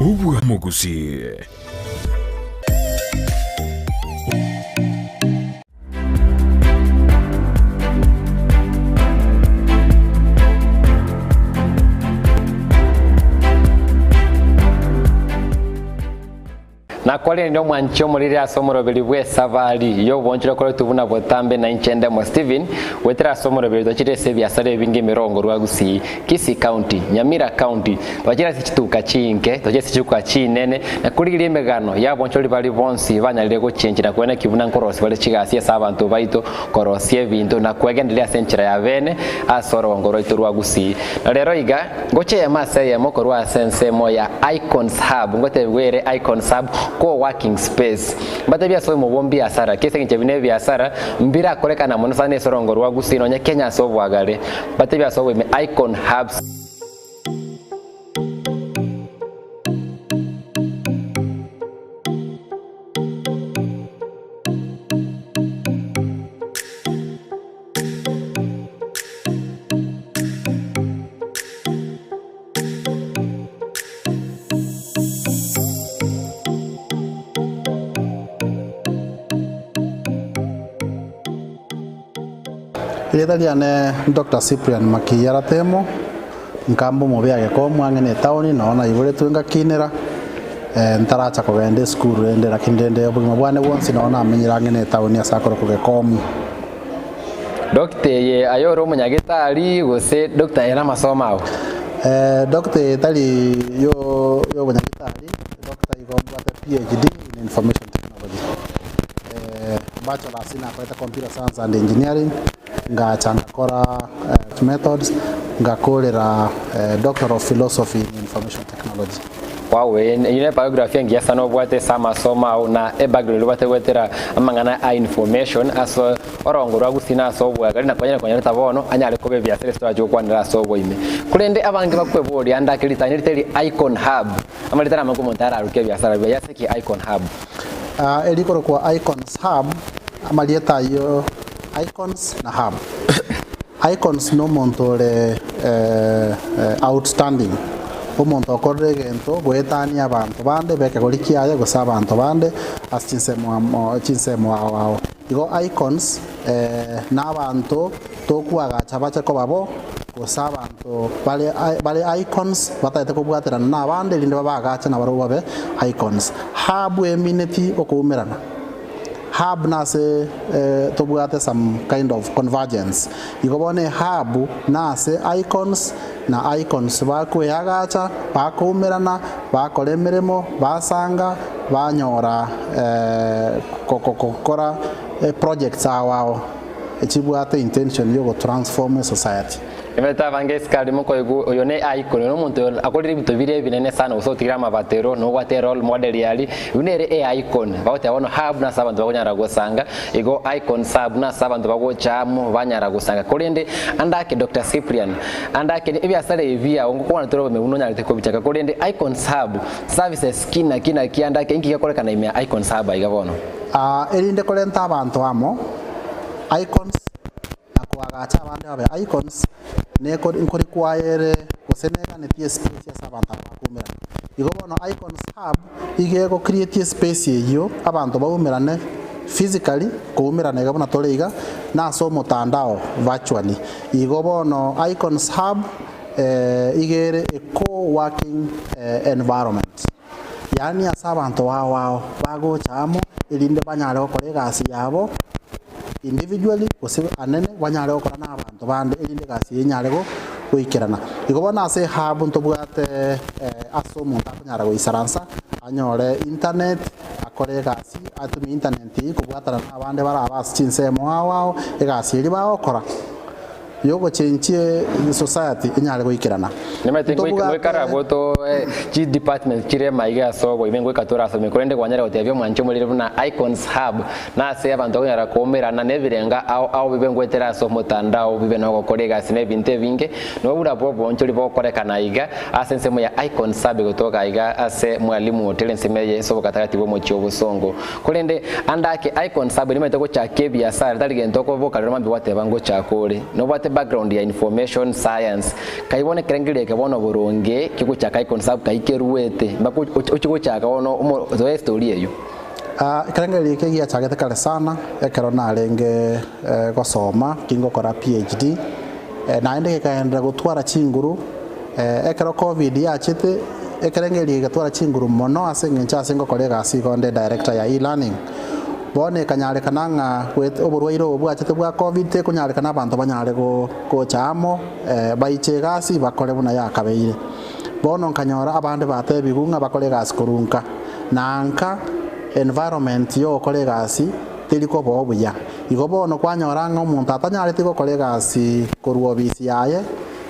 Obwamogusii. Nakorende omwanchi omoriri ase omoroberi bw'esabari y'obonchore okoretwe buna botambe na inche ndemo Stephen, goetera ase omoroberi twachire ase ebiasara ebinge emerongo rwa Gusii, Kisii County, Nyamira County, twachire ase chituka chinke, twachire ase chituka chinene, na korigereria emegano y'abonchori baria bonsi banyarire gochenchia na koena ki buna nkorosia bare chigasi ase abanto baito, korosia ebinto na kwegendereria ase enchera ya bene ase orogongo rwaito rwa Gusii. Na rero iga, ngocha eyemo ase eyemo korwa ase ensemo ya Icons Hub, ngotebigwa ere Icons Hub Co-working Space. Mbatebie ase oyomo bw'ombiasara, ki ase engencho ebi nebiasara mbirakorekana mono sana ase orongo rwa Gusii nonya Kenya ase obwagare. Mbatebie ase oboime Icon Hubs. Erieta riane Doctor Cyprian Makiya Ratemo, nkambe omobe age komwang'e na etaoni noo naiboretwe ngakinera, ntaracha kogenda esukuru rende lakini rende obogima bwane bwonsi noo namenyire ang'e na etaoni ase akorokwa Gekomu. Doctor eye aye ore omonyagetari gose doctor eye namasomo ao? Doctor eye tari yo yobonyagetari, doctor igo mbwate PhD in information technology. Bachelors nakorete computer science and engineering, ngacha ngakora methods, ngakorera doctor of philosophy in information technology. Wow, eyio ne biography engiya sana obwate ase amasomo ao na ebackground obwate goetera amang'ana a information ase orongo rwa Gusii na ase obwagare na konya konyareta bono anyare koba ebiasara ase torache gokwanera ase oboime. Korende abange bakweboria ande ake ritang'ani ritari Icon Hub amaritari amange omonto araruke ebiasara biaye ase ki Icon Hub? Erikorokwa Icons Hub, amarieta ayio Icons na Hub. Icons nomonto ore outstanding, omonto okorire egento goetania abanto bande b'ekegori kiaye gose abanto bande ase chinsemo amo chinsemo ao ao. Igo icons nabanto tokwagacha bache koba bo, gose abanto bare bare icons batagete kobwaterana nabande erinde babagache nabarobwo babe icons. Hub emineti okoumerana. Hub nase tobwate some kind of convergence. Igo bono ehub nase icons na icons bakweagacha, bakoumerana, bakora emeremo, basanga, banyora gokora projects ao ao echibwate intention yogotransform esociety. Nimanyete abange isiko aria mokoigwa oyo ne icon, oyo nomonto oyo akorire ebinto bire ebinene sana gose otigire amabatero, nobwate erole model aria, oyio nere e icon, bagoteba bono hub nase abanto bakonyara gosanga, igo icon sub nase abanto bagocha amo banyara gosanga. Korende ande ake Doctor Cyprian, ande ake ebiasara ebi biao ngokwana tore obogima buna onyarete kobichaka, korende icon sub, services ki naki naki ande ake inki gekorekana ime ya icon sub aiga bono? Erinde korenta abanto amo, icons. na koagacha abande babe icons, nkorequire ere gose neganetie espace ase abanto aba bakoumerana. Igo bono Icons Hub iga ego create espace eyio abanto baumerane physically koumerana iga buna tore iga, na ase omotandao virtually. Igo bono Icons Hub iga ere a co-working environment. Yaani ase abanto ao ao bagocha amo erinde banyare gokora egasi yabo individually gose anene banyare gokora na abanto bande erinde egasi eye enyare goikerana. Igo bono ase ehub ntobwate ase omonto akonyara goisaransa anyore internet akore egasi atumie internet eyio kobwatana na abande barabe ase chinsemo ao ao egasi eria bagokora. Yogochenchia society enyare goikerana. Nimanyete Ntobwate. ngoikara abwo to chi departments chire maiga ase oboime ngoika torasome korende kwanyare gotebia omwanchi omoriri buna Icons Hub nase abanto bakonyara koumerana na ebirenga ao ao bibe ngoetera ase omotandao bibe nogokora egasi na ebinto ebinge nabo buna abwo obonchori bogokorekana iga ase ensemo ya Icons Hub egotoka iga ase Mwalimu Hotel ensemo eye ase obogatagati bwomochie obosongo Korende ande ake Icon Sub nimanyete gochaka ebiasara tari gento okoboka rero mambia gwateba ngochaka ore. Nobwate. background ya information science. Kai bono ekerengerio eke bono boronge kiogochaka Icons Hub kai keruete mpaka ochi gochaka bono omo toe estory eywo. Ekerengerio eke giachagete kare sana ekero narenge gosoma kingokora PhD, naende gekagenderera gotwara chinguru ekero covid yachete, ekerengerio eke gegatwara chinguru mono ase eng'encho ase ngokora egasi igo nde director ya e-learning. Bono ekanyarekana ng'a goet oborwaire obo bwachete bwa covid tekonyarekana abanto banyare go gocha amo baiche egasi bakore buna yakabeire. Bono nkanyora abande batebigwe ng'a bakore egasi korwa nka, na nka environment yogokora egasi teri koba obuya. Igo bono kwanyora ng'a omonto atanyareti gokora egasi korwa obisi yaye,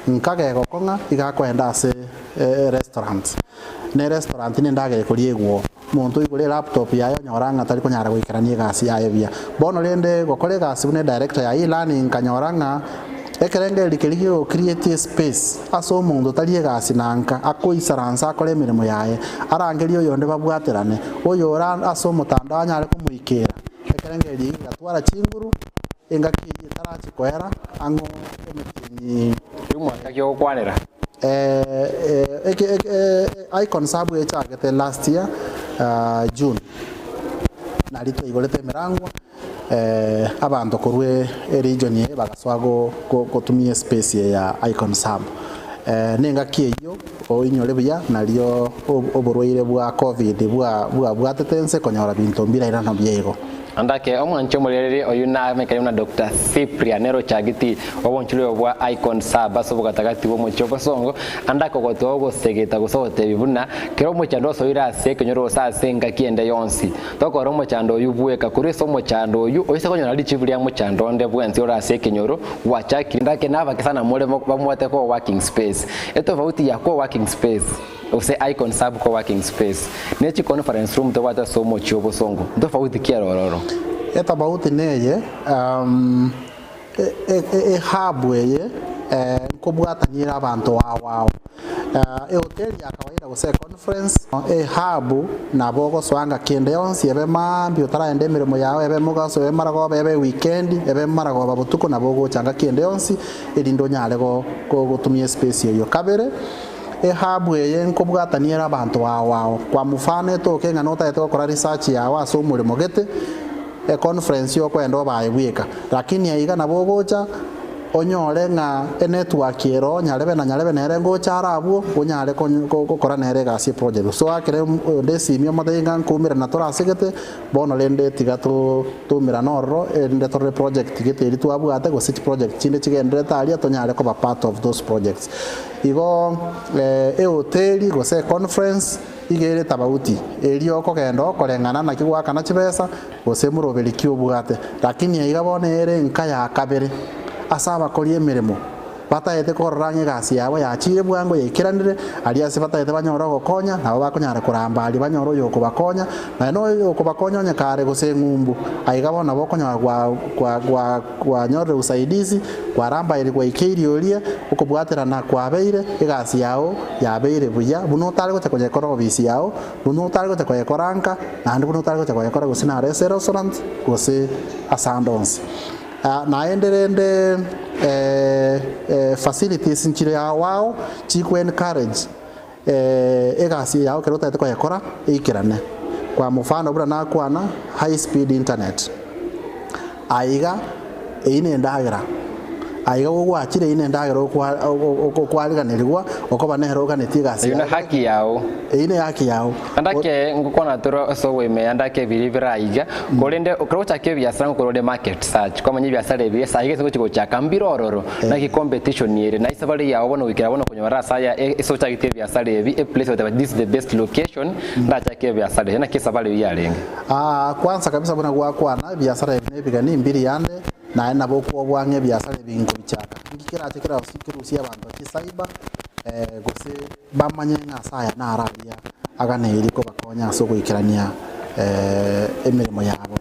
nka gegokong'a iga akoenda ase erestaurant. Na erestaurant nendagera ekoriegwa oo. Omonto oigure elaptop yaye onyora ng'a tari konyara goikerania egasi yaye buya. Bono rende gokora egasi buna edirector ya e-learning nkanyora ng'a ekerengererio keria gigo create espace ase omonto tari egasi na nka akoisaransa akore emeremo yaye, arangerie oyonde babwaterane, oyore ase omotandao anyare komoikera. Ekerengererio eke gegatwara chinguru engaki eyio etarachi koera ang'o emetienyi. Omwaka ki ogokwanera? Icon Sub echagete last year June, nario twaigorete emerangwa abanto korwa eregion eye bagasoa gotumia espace eye ya Icon Sub. Nengaki eyio oinyore buya nario oborwaire bwa Covid bwabwatete ense konyora binto mbirairana buya igo. Andake omwanche omorereri oyio namekane buna Doctor Cyprian nere ochageti obonchorero bwa Icon Sub ase obogatagati bw'omochie o Bosongo, andake ogotoa ogosegeta gose ogotebi buna kera omochando osoire ase ekenyoro gose ase engaki ende yonsi. Tokora omochando oyio bweka korwa ase omochando oyio oise konyora richibu ria mochando onde bwensi ore ase ekenyoro gwachakire. Andake nabake sana more bamwate co-working space. Etofauti ya co-working space. Gose Icon Sub Co-working Space, ne chiconference room tobwate ase omochie obosongo, ntofauti ki ere ororo? Etofauti neye, Ehub eye nkobwatania ere abanto ao ao. Ehoteli ya kawaida gose econference, ehub nabo ogosoa ngaki ende yonsi ebe maambia otaraenda emeremo yao ebe mogaso ebe maragoba ebe ewikendi ebe maragoba botuko nabo ogocha ngaki ende yonsi erinde onyare gotumia espace eyio. Kabere. Ehabu eye nkobwatania ere abanto ao ao. Kwa mfano etoke ng'a notagete gokora research yao ase omoremo gete, econference yokoenda obaye bweka. Lakini aiga nabo ogocha onyore ng'a enetwork ere oo nyarebe na nyarebe nere ngocha are abwo onyare gokora nere egasi eproject. So akere onde esimi omotebie ng'a nkoumerana tore ase gete, bono rende tiga toumerane ororo erinde torore project gete eria twabwate gose chiproject chinde chigendererete aria tonyare koba part of those projects. Igo ehoteli gose econference iga ere tabauti, erio okogenda okoreng'ana naki goakana chibesa gose moroberi ki obwate. Lakini aiga bono ere enka ya kabere ase abakori emeremo bataete korora ng'a egasi yabo yachire bwango yaikeranire, aria ase bataete banyore ogokonya nabo bakonyara koramba aria banyore oyokobakonya, naye noyokobakonya onye kare gose eng'umbu. Aiga bono nabo okonyora gwa gwa gwa. Kwanyorire usaidizi, kwarambaire gwaikeirie oria, okobwaterana kwabeire, egasi yao yabeire buya, buna otare gocha koyekora obisi yao, buna otare gocha koyekora nka, naende buna otare gocha koyekora gose nare ase erestaurant, gose ase ande onsi. Naende rende facilities nchire ao ao chiko encourage egasi eye yao ekero otagete koyekora eikerane. Kwa mfano buna nakwana high speed internet. Aiga eyio nendagera, aiga gogwachire eyio nendagera okwariganerigwa okoba nere oganetie egasi Eyio yaye. nehaki yao. Eyio nehaki yao. Andake ngokwana tore ase oboime andake ebiria bire aiga, korende ekero ogochaka ebiasara ngokora ore market search, kwamanya ebiasara ebi ase aiga ase ngochi gochaka mbire ororo, naki competition ere, na esabari yao bono goikera bono konyora ase aya ase ochagete ebiasara ebi, eplace ogoteba this is the best location ndachake ebiasara ebi, naki esabari eyio yarenge. Aa, kwansa kabisa buna gwakwana, ebiasara ebi nebigani mbiri ande, naye nabo okwobua ng'a ebiasara ebi nkobichaka. Inki kerache kerusie abanto chicyber, gose bamanye ng'a ase aya naro aria aganeirie kobakonya ase ogoikerania emeremo yabo.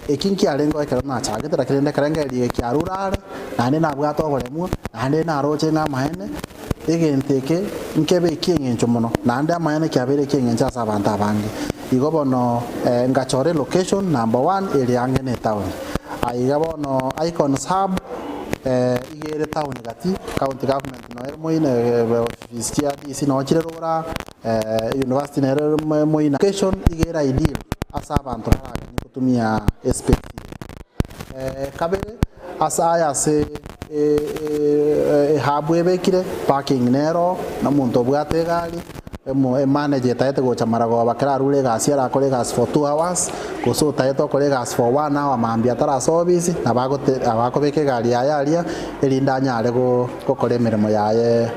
Eki nkiarengeo ekero nachagete, lakini rende ekero ngereria ekiarure are, naende nabwate oboremwa, naende naroche ng'a amaene, Egento eke nkebe eki'engencho mono, naende amaene kiabeire eki'engencho ase abanto abange. Igo bono ngachora elocation number one ere ang'e netaoni. Aiga bono Icons Hub. Iga ere town gati, county government noyo ere moino, ofisi chia DC noyo chire rora, university nero ere moino. Location iga ere ideal ase abanto baraganie gotumia espace eye. Kabere, ase aya ase ehub ebekire, parking nero, na omonto obwate egari, Emanager etagete gocha maragoba kera arure egasi arakore egasi for 2 hours, gose otagete okore egasi for 1 hour mambia atarasoa ofisi, nabo agote nabo akobeka egari yaye aria, erinde anyare gokora emeremo yaye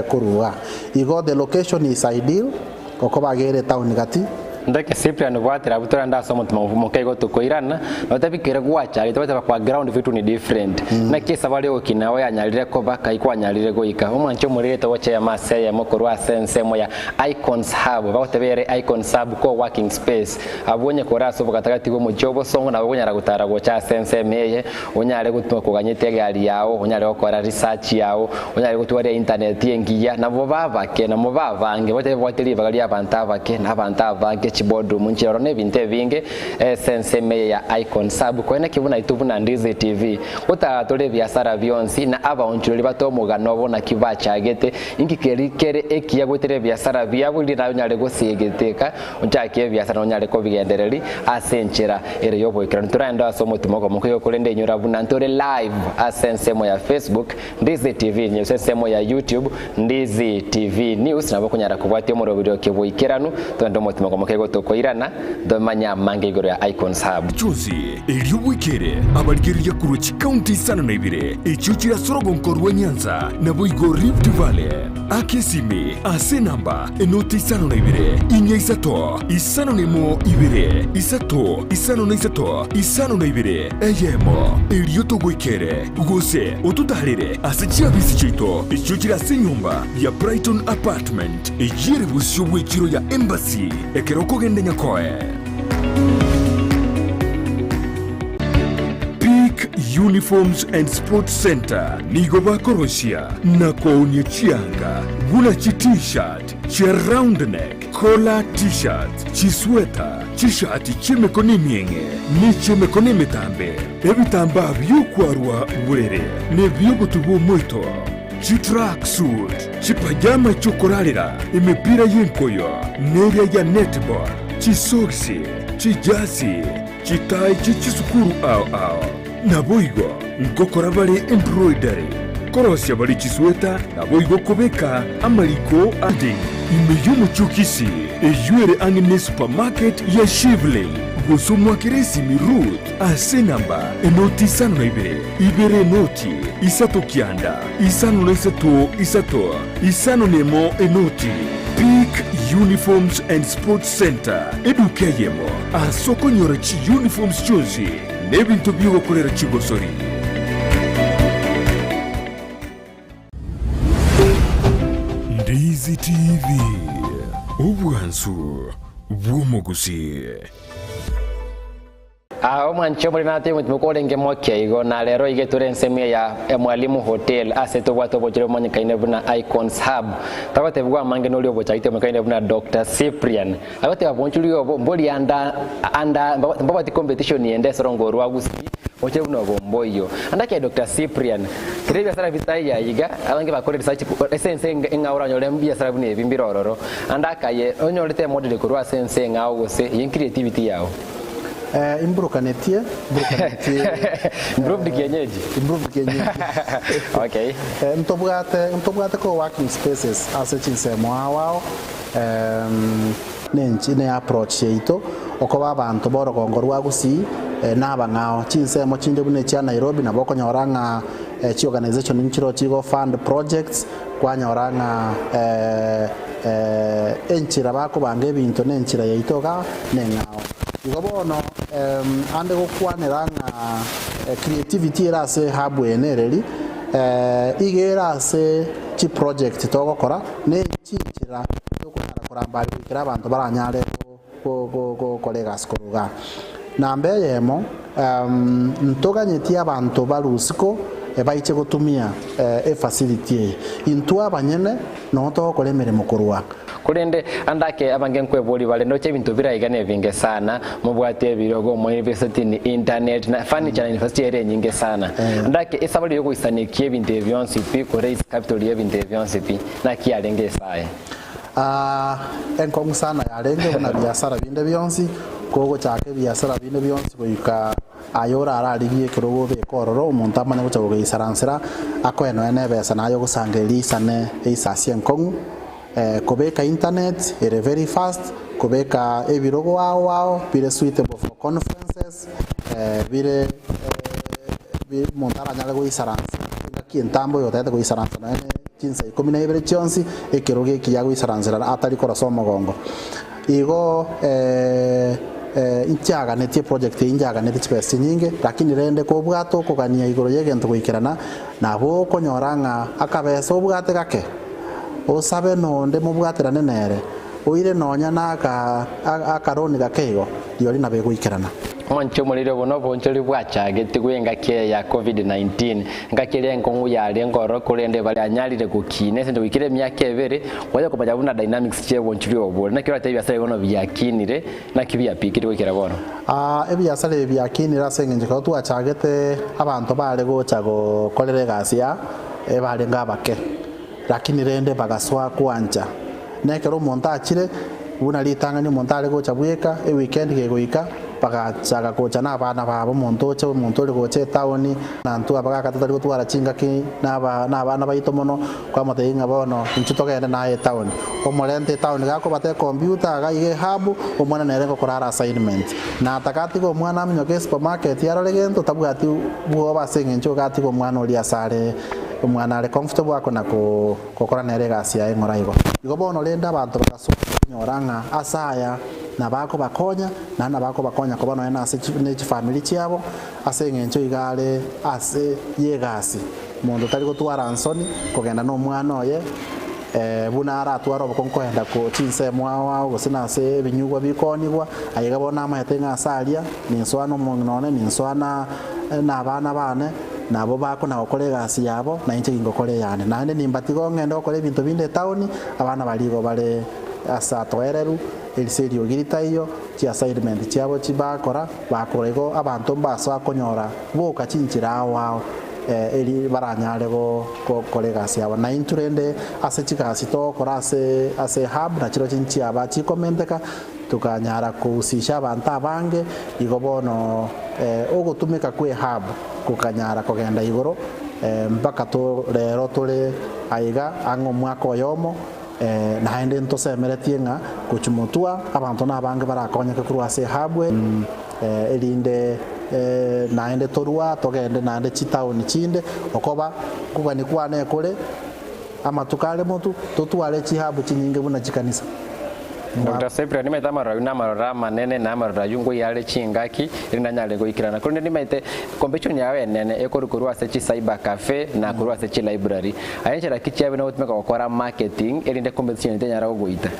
korwa igaa. Igo the location is ideal, gokoba iga ere etown gati. Ndeke Cyprian bwatera abwo torende ase omotima moke igo tokoirana, notebi kere gwachagete gwateba kwa ground vitu ni different. Naki esabari ogokina oyanyarire koba kai kwanyarire goika. Omwanche omorerete gocha eyemo ase eyemo korwa ase ensemo ya Icons Hub, bagoteba ere Icons Hub co-working space. Abwo onye kore ase obogatagati bw'omochie obosongo nabo okonyara gotara gocha ase ensemo eye, onyare gotuma koganyete egari yao, onyare gokora research yao, onyare gotwaria internet engiya, nabo babake nabo babange bache babwate ribaga ria abanto abake na abanto abange chiboardroom nchire ororo na ebinto ebinge ase ensemo eye ya Icons Hub. Koe naki buna intwe buna Ndizi TV, gotara tore ebiasara bionsi na abaonchoreri bate omogano obo naki bachagete, inki keri kere ekiya goetera ebiasara biabo riria naye onyare gosiegeteka Ochake ebiasara nonyare kobigendereria ase enchera ere y'oboikeranu. Toraende ase omotima okomo koigo korende inyora buna ntore live ase ensemo ya Facebook, Ndizi TV News, ensemo ya YouTube, Ndizi TV News, nabo okonyara kobwatia omoroberio keboikeranu. Togende omotima okomo keigo tokoirana, tomanye amange igoro ya Icons Hub. Chionsi erio bwekere abarigereria korwa chikaunti isano na ibere echio chire ase orogonko rwa Nyanza, naboigo Rift Valley. Aka esimi ase enamba enoti isano na ibere, inya isato, isano na emo ibere, isato, isano na isato, isano na ibere, eyemo, erio togoikere, gose ototaarere ase chiabisi chiaito echio chire ase enyomba ya Brighton Apartment, eyio ere bosio bw'echiro ya Embassy, ekero okogenda Nyakoe. Peak Uniforms and Sports Centre nigo bakorosia na koonia chianga buna chi T-shirt, chia round neck, collar T-shirts, chisweta, chishati chi'emekono emieng'e ne chi'emekono emetambe, ebitambaa bi'okwarwa borere na ebi'ogotuba omoito, chitracksuit, chipajama chi'okorarera, emepira y'enkoyo, neria ya netball, chisogisi, chijasi, Chitai chie chisukuru ao ao. Naboigo ngokora bare embroidery, korosia bare chisweta, naboigo kobeka amariko ande ime y'omochie o Kisii, eyio ere ang'e ne supermarket ya Shivling, gose omwakere esimi Ruth ase enamba enoti isano na ibere, ibere enoti, isato kianda, isano na isato isato, isano na emo enoti. Peak Uniforms and Sports Centre, eduka eyemo ase okonyora chiuniforms chionsi na ebinto bi'ogokorera chigosori. Ndizi TV, obwansu bw'omogusii. Aa omwanche omoremi natebe omotima korenge moke igo, na rero iga tore ensemo eye ya Mwalimu Hotel ase tobwate obochore bomanyekaine buna Icons Hub. Tagotebigwa amange noria obochagete omanyekaine buna Doctor Cyprian. Agoteba bonchori obo mbori anda anda mbabwati competition ende ase orongo rwa Gusii bochore buna obo mboiyo. Ande akia Doctor Cyprian, kera ebiasara bitaiyo aiga abange bakore research ase ense eng'ao oranyore ebiasara buna ebi mbire ororo. Ande akaye onyorete emodel korwa ase ense eng'ao gose eye creativity yao. Eh, imburukanetie, mburukanetie. Improved kienyeji. Improved kienyeji. Okay. Eh, ntobwate ntobwate co-working spaces ase chinsemo ao ao em, nenchi ne approach yaito okoba abanto b'orogongo rwa Gusii eh, nabang'ao chinsemo chinde buna echia Nairobi nabo okonyora ng'a eh, chiorganization nchiro chigo fund projects kwanyora ng'a eh, eh, enchera bakobanga ebinto na enchera yaito iga neng'ao. Igo bono em, ande gokwanera ng'a eh, creativity ere ase hub eye nereri eh, iga ere ase chiproject togokora ne chinchera tokonyara korambari goikera abanto baranyare go- go- gokora egasi korwa igaa. Namba eyemo em, ntoganyeti abanto barusiko baiche gotumia eh, efacility eye. Intwe abanyene noo togokora emeremo korwa. Korende ande ake abange nkweboria bare, Ndoche ebinto bire aiga nebinge sana, mobwate ebirogo, mouniversity, ni internet, na furniture na university ere enyinge sana. Ande ake esabari yogoisanekia ebinto ebi bionsi pi, ko raise capital y'ebinto ebi bionsi pi, naki yarenge esaye? Aa, enkong'u sana yarenge buna biasara binde bionsi, kogochaka ebiasara binde bionsi goika aye orararigie ekerogo obeke ororo, omonto amanye gocha gogeisaransera, akoe nonya na ebesa naye ogosangereria isane eisasi enkong'u, kobeka internet ere very fast, kobeka ebirogo ao ao bire suitable for conferences, bire omonto aranyare goisaransa engaki entambe oyo otagete goisaransa nonya ne chinsa ikomi na ibere chionsi, ekerogo ekiya agoisaransera atari korosa omogongo. Igo inchiaganetie eproject eyio inchiaganetie chibesa chinyinge, lakini rende kobwate okogania igoro y'egento goikerana, nabo okonyora ng'a akabesa obwate gake, osabe nonde mobwaterane nere, oire nonya na aka akaroni gake igo, rirorio nabo egoikerana. Omonche omoriri obo nobonchori bwachagetigwe engaki eye ya Covid-19, engaki eria enkong'u yarenge ororo korende barianyarire gokina ase engencho goikera emiaka ebere gocha komanya buna dynamics chi'obonchori obo bore. Naki orate ebiasara ebi bono biakinire, naki biapikire goikera bono? Ebiasara ebi biakinire ase engencho ekero twachagete abanto bare gocha gokorera egasi aa ebarenge abake. Lakini rende bagasoa koancha. Na ekero omonto achire, buna ritang'ani omonto are gocha bweka, eweekend gegoika, bagachaka gocha na abana babo, omonto ocha, omonto ore gocha etaoni, na intwe abagaka totari gotwara chingaki na aba na abana baito mono, kwamotebia ng'a bono intwe togende naye etaoni. Omorente etaoni gakobata ecomputer iga iga ehub, omwana nere ngokora are assignment. Na atagatiga omwana aminyoke esupermarket arore gento, tabwati bwoba ase eng'encho iga atiga omwana oria ase are. Omwana are comfortable akona gokora nere egasi yaye ng'ora igo. Igo bono rende abanto bagasoa konyora ng'a ase aya nabakobakonya, naende nabakobakonya koba nonya nase ne chifamiri chiabo, ase eng'encho iga are ase y'egasi. Monto tari gotwara nsoni kogenda nomwana oye buna aratware obokong'u kogenda chinsemo ao ao gose nase ebinyugwa bikoonigwa, aye iga bono namanyete ng'a ase aria ninsoa nomong'ina one, ninsoa na abana bane. Nabo bakona-gokora egasi yabo, na inche gingokora eyane. Naende nimbatiga ong'ende gokora ebinto binde etaoni, abana baria igo bare ase atoereru, erise eriogi ritaiyo, chiassignment chiabo chibakora, bakora igo abanto mbasoa konyora boka chinchera ao ao eri baranyare gokora egasi yabo. Naintwe rende ase chigasi togokora ase ase ehub, nachirochio nchiaba chikomenteka, Tokanyara kohusisha abanto abange, igo bono ogotumeka kw'ehub gokanyara kogenda igoro mpaka to rero tore aiga ang'e omwaka oyomo, naende ntosemeretie ng'a gochia motwa abanto nabange barakonyeke korwa ase ehub eye, erinde naende torwa togende naende chitaoni chinde, okoba nkogania kwane kore amatuko are motwe totware chihub chinyinge buna chikanisa. Doctor Cyprian, nimaete amaroro ayio namaroro amanene, na amaroro ayio ngoyare chingaki, erinde anyare goikerana. Korende nimaete competition yao enene ekorwa korwa ase chi cyber cafe na korwa ase chi library. Aye enchera ki chiabe nogotumeka gokora marketing erinde competition tenyara gogoita?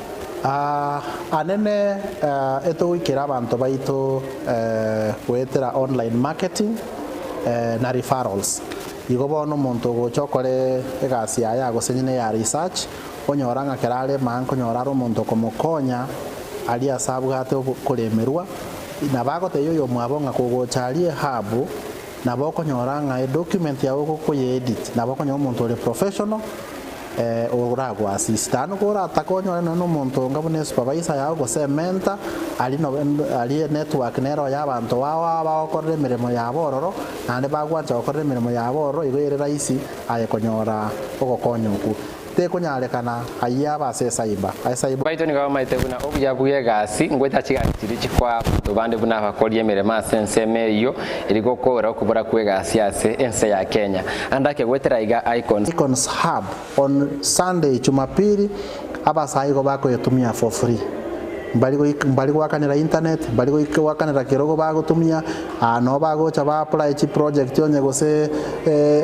Anene etogoikera abanto baito goetera online marketing na referrals. Igo bono omonto ogocha okore egasi yaye agose nyine ya research, Onyora ng'a kera are maa nkonyora are omonto okomokonya aria ase abwate okoremerwa, nabo agotebia oyomwabo ng'a kogocha aria ehabu, nabo okonyora ng'a edocument yago gokoye edit, nabo okonyora omonto ore professional oragoassist. Naende koratake onyore nonye na omonto onga buna esupervisor yago gose ementor, aria nobe aria enetwork nere oye abanto bao aba bagokorera emeremo yabo ororo, naende bagwancha gokorera emeremo yabo ororo, igo ere rahisi aye konyora ogokonya okwo. Tekonyarekana ayio abe ase esaiba. Esaiba. Baito nigo bamaete buna obuya bw'egasi ngoeta chigasi chiria chikoa abanto bande buna abakori emeremo ase ensemo eyio eri gokoora okobora kw'egasi ase ense ya Kenya. Ande ake goetera iga Icons. Icons Hub on Sunday Jumapili abasae igo bakoyetumia for free. Mbari goik mbari goakanera internet, mbari goik goakanera kerogo bagotumia, aa noo bagocha ba apply chiproject onye gose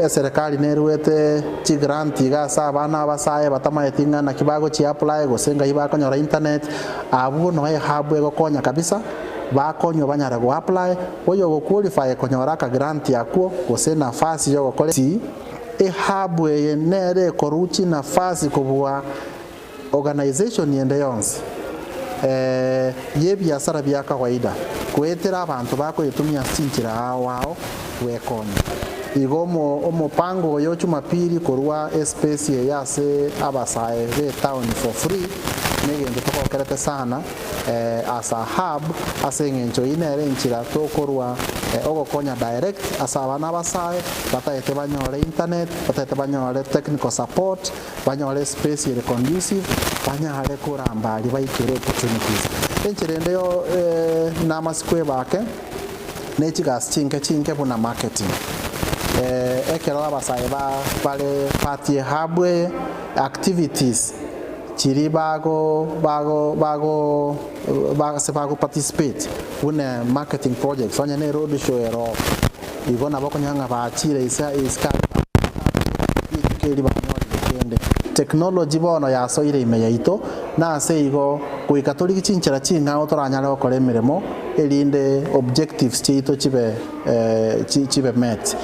eserekari neruete chigrant iga ase abana abasae batamaeti ng'a naki bagochi apply gose ngai bakonyora internet, abwo noo ehub egokonya kabisa, bakonywa banyare go apply, oyo ogo qualify konyora aka grant akwo gose enafasi yogokora esi, ehub eye nere ekorwa chinafasi kobua. Organisation ende yonsi y'ebiasara bia kawaida goetera abanto bakoyetumia ase chinchera ao ao gwekonya. Igo omopango oyo Jumapili korwa espace eye ase abasae b'etown for free negento togokerete sana as a hub ase eng'encho eyio nere enchera tokorwa ogokonya direct ase abana abasae batagete banyore internet, batagete banyore technical support, banyore espace ere conducive, banyare koramba aria baikere opportunities. Enchera ende yo namasiko ebake ne chigasi chinke chinke buna marketing. Ekero abasae ba bare part ye hub eye, activities chiria bago bago bago ase bago participate buna marketing projects onye ne road show ere oo. Igo nabo okonyora ng'a bachire ise isiko ase rituko eri banyorire kende. Technology bono yasoire ime yaito, na ase igo goika torigie chinchera ching'ao toranyare gokora emeremo erinde objectives chiaito chibe chibe met.